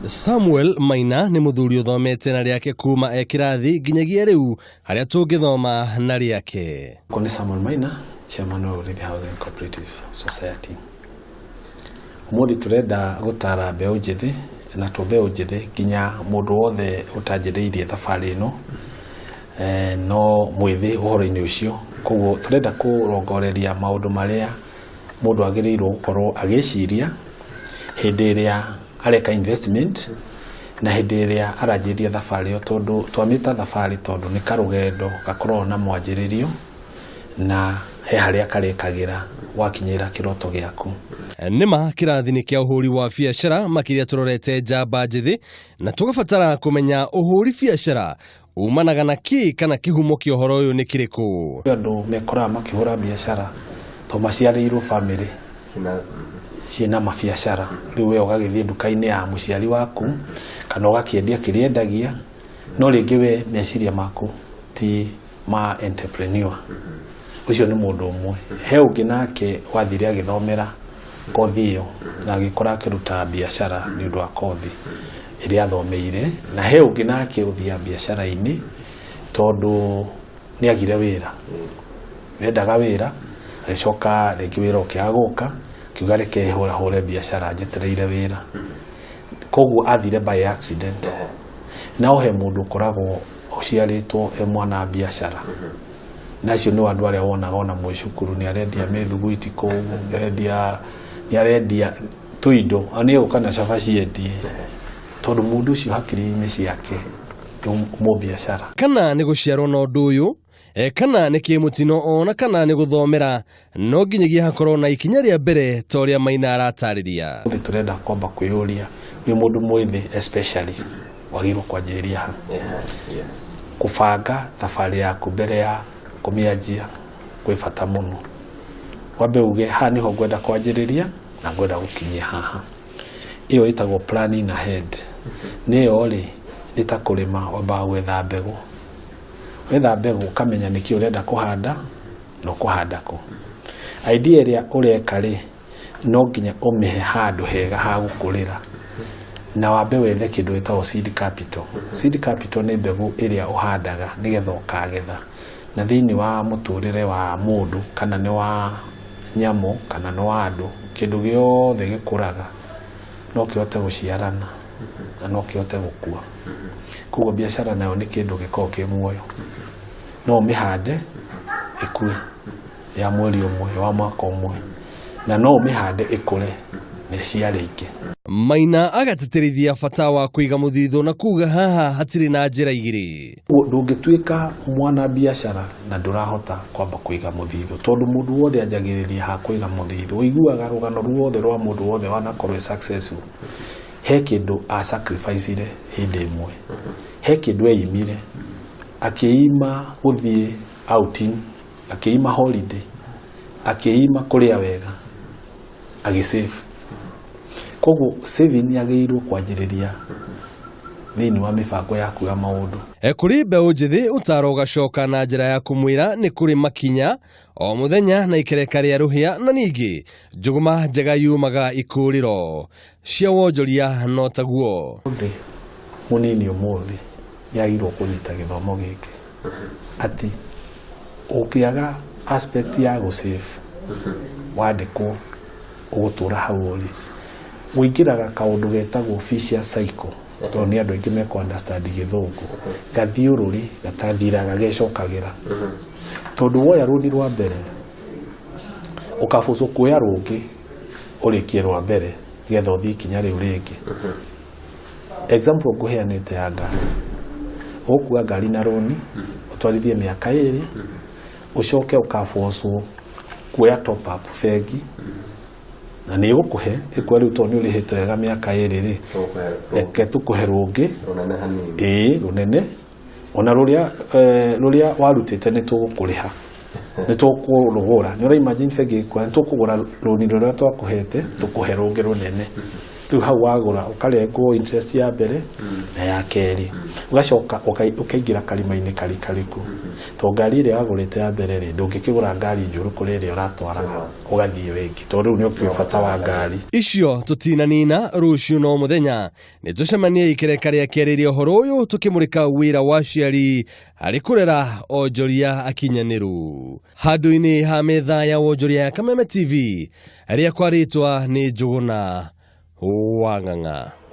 Samuel Maina nĩ mũthuri ũthomete na rĩake kuma e kĩrathi nginyagia rĩu harĩa tũngĩthoma na rĩake. Kwa Samuel Maina, chairman wa Urithi Housing Cooperative Society. Ũmũthĩ tũrenda gũtara mbeũ njĩthĩ na to mbeũ njĩthĩ nginya mũndũ wothe ũtanjĩrĩirie thabarĩ ĩno, no mwĩthĩ ũhoro-inĩ ũcio. Koguo tũrenda kũrongoreria maũndũ marĩa mũndũ agĩrĩirwo gũkorwo agĩciria hĩndĩ ĩrĩa areka investment na hĩndĩ ĩrĩa aranjĩrĩria thabarĩ ĩyo, tondũ twamĩta thabarĩ tondũ nĩ karũgendo gakoragwo na mwanjĩrĩrio na he harĩa karĩkagĩra wakinyĩra kĩroto gĩaku. Nĩma kĩrathi-inĩ kĩa ũhũri wa biacara makĩria tũrorete njamba njĩthĩ na tũgabatara kũmenya ũhũri biacara umanaga na kĩ kana kĩhumo kĩa ũhoro ũyũ nĩ kĩrĩkũ. Andũ mekoraga makĩhũra biacara to maciarĩirwo famĩlĩ ciĩna mabiacara. Rĩu we ũgagĩthiĩ nduka-inĩ ya mũciari waku kana ũgakĩendia kĩrĩa endagia, no rĩngĩ we meciria maku ti ma entrepreneur. Ũcio nĩ mũndũ ũmwe. He ũngĩ nake wathire agĩthomera kothi ĩyo na agĩkora akĩruta biacara nĩ ũndũ wa kothi ĩrĩa athomeire. Na he ũngĩ nake ũthiaga biacara-inĩ tondũ nĩ agire wĩra, endaga wĩra, agĩcoka rĩngĩ wĩra ũkĩaga gũka, akiuga reke hũrahũre biacara njetereire wĩra. Koguo athire by accident. Na he mũndũ ũkoragwo ũciarĩtwo e mwana biacara, na acio nĩ andũ arĩa wonaga ona mwĩ cukuru nĩ arendia mĩthuguiti kũu, nĩ arendia tũindo, nĩ egũka na cabaci endie, tondũ mũndũ ũcio hakiri-inĩ ciake nĩ mũbiacara. Kana nĩ gũciarwo na ũndũ ũyũ, kana nĩ kĩmũtino, ona kana nĩ gũthomera, no nginyagia hakorwo na ikinya rĩa mbere ta ũrĩa Maina aratarĩria. Ũmũthĩ tũrenda kwamba kwĩyũria, wĩ mũndũ mwĩthĩ especially wagĩrĩirwo kwanjĩrĩria ha kũbanga thabarĩ yaku mbere ya kũmĩanjia. Kwĩ bata mũno wambe uge haha nĩho ngwenda kwanjĩrĩria na ngwenda gũkinyia haha. Ĩyo ĩtagwo planning ahead. Nĩyo rĩ, nĩ ta kũrĩma, wambaga gwetha mbegũ. Wetha mbegũ ũkamenya nĩkĩ ũrenda kũhanda na ũkũhanda kũ. Idea ĩrĩa ũreka rĩ, no nginya ũmĩhe handũ hega ha gũkũrĩra, na wambe wethe kĩndũ gĩtagwo seed capital. Seed capital nĩ mbegũ ĩrĩa ũhandaga nĩgetha ũkagetha. Na thĩinĩ wa mũtũrĩre wa mũndũ, kana nĩ wa nyamũ kana nĩ wa andũ, kĩndũ gĩothe gĩkũraga no kĩhote gũciarana na no kĩhote gũkua. Koguo biacara nayo nĩ kĩndũ gĩkoragwo kĩ muoyo, no ũmĩhande ĩkue ya mweri ũmwe, wa mwaka ũmwe, na no ũmĩhande ĩkũre na ĩciare ingĩ. Maina agatĩtĩrithia bata wa kũiga mũthithũ na kuga haha hatirĩ na njĩra igĩrĩ. Ndũngĩtuĩka mwana biacara na ndũrahota kwamba kũiga mũthithũ, tondũ mũndũ wothe anjagĩrĩria ha kũiga mũthithũ. Ũiguaga rũgano ruothe rwa mũndũ wothe wanakorwo e successful, he kĩndũ a sacrifice-ire hĩndĩ ĩmwe, he kĩndũ eimire, akĩima gũthiĩ outing, akĩima holiday, akĩima kũrĩa wega, agĩsave. Koguo saving yagĩrĩirwo kwanjĩrĩria thĩinĩ wa mĩbango yaku ya maũndũ. Kũrĩ mbeũ njĩthĩ ũtaro ũgacoka na njĩra ya kũmwĩra nĩ kũrĩ makinya o mũthenya na ikereka rĩa rũhĩa, na ningĩ njũgũma njega yumaga ikũrĩro cia wonjoria no taguo. Thĩ mũnini ũmũthĩ nĩ agĩrĩirwo kũnyita gĩthomo gĩkĩ atĩ ũngĩaga aspect ya gũsave, wandĩkwo ũgũtũra hau ũrĩ. Ũingĩraga kaũndũ getagwo vicious cycle, tondũ nĩ andũ aingĩ mekũ understand gĩthũngũ, gathiũrũrĩ gatathiraga gecokagĩra, tondũ woya rũni rwa mbere ũkabucwo kuoya rũngĩ ũrĩkie rwa mbere nĩgetha ũthiĩ ikinya rĩu rĩngĩ. Example ngũheanĩte ya ngari, ũgũkua ngari na rũni ũtwarithie mĩaka 2, ũcoke ũkabocwo kuoya top up bengi, na nĩ ĩgũkũhe ĩkwe rĩu tondũ nĩ ũrĩhĩte wega mĩaka 2 rĩ, reke tũkũhe rũngĩ ĩĩ rũnene, ona rũrĩa rũrĩa warutĩte nĩ tũgũkũrĩha, nĩ tũkũrũgũra. Nĩ ũra imagine bengi ĩgĩkwĩra nĩ tũkũgũra rũni rũrĩa twakũhete tũkũhe rũngĩ rũnene. Rĩu Rĩu hau wagũra ũkarengwo interest ya mbere na ya kerĩ, ũgacoka ũkaingĩra karima-inĩ karikariku, tondũ ngari ĩrĩa wagũrĩte ya mbere rĩ, ndũngĩkĩgũra ngari njũru kũrĩ ĩrĩa ũratwaraga ũgathiĩ ĩyo ĩngĩ, tondũ rĩu nĩ ũkĩũĩ bata wa ngari. Icio tũtinanina rũciũ no mũthenya nĩ tũcemanie ikereka rĩa kerĩ rĩa ũhoro ũyũ tũkĩmũrĩka wĩra wa aciari harĩ kũrera onjoria akinyanĩru handũ-inĩ ha metha ya wonjoria ya Kameme TV rĩakwa rĩtwa nĩ Njũgũna wa Ng'ang'a.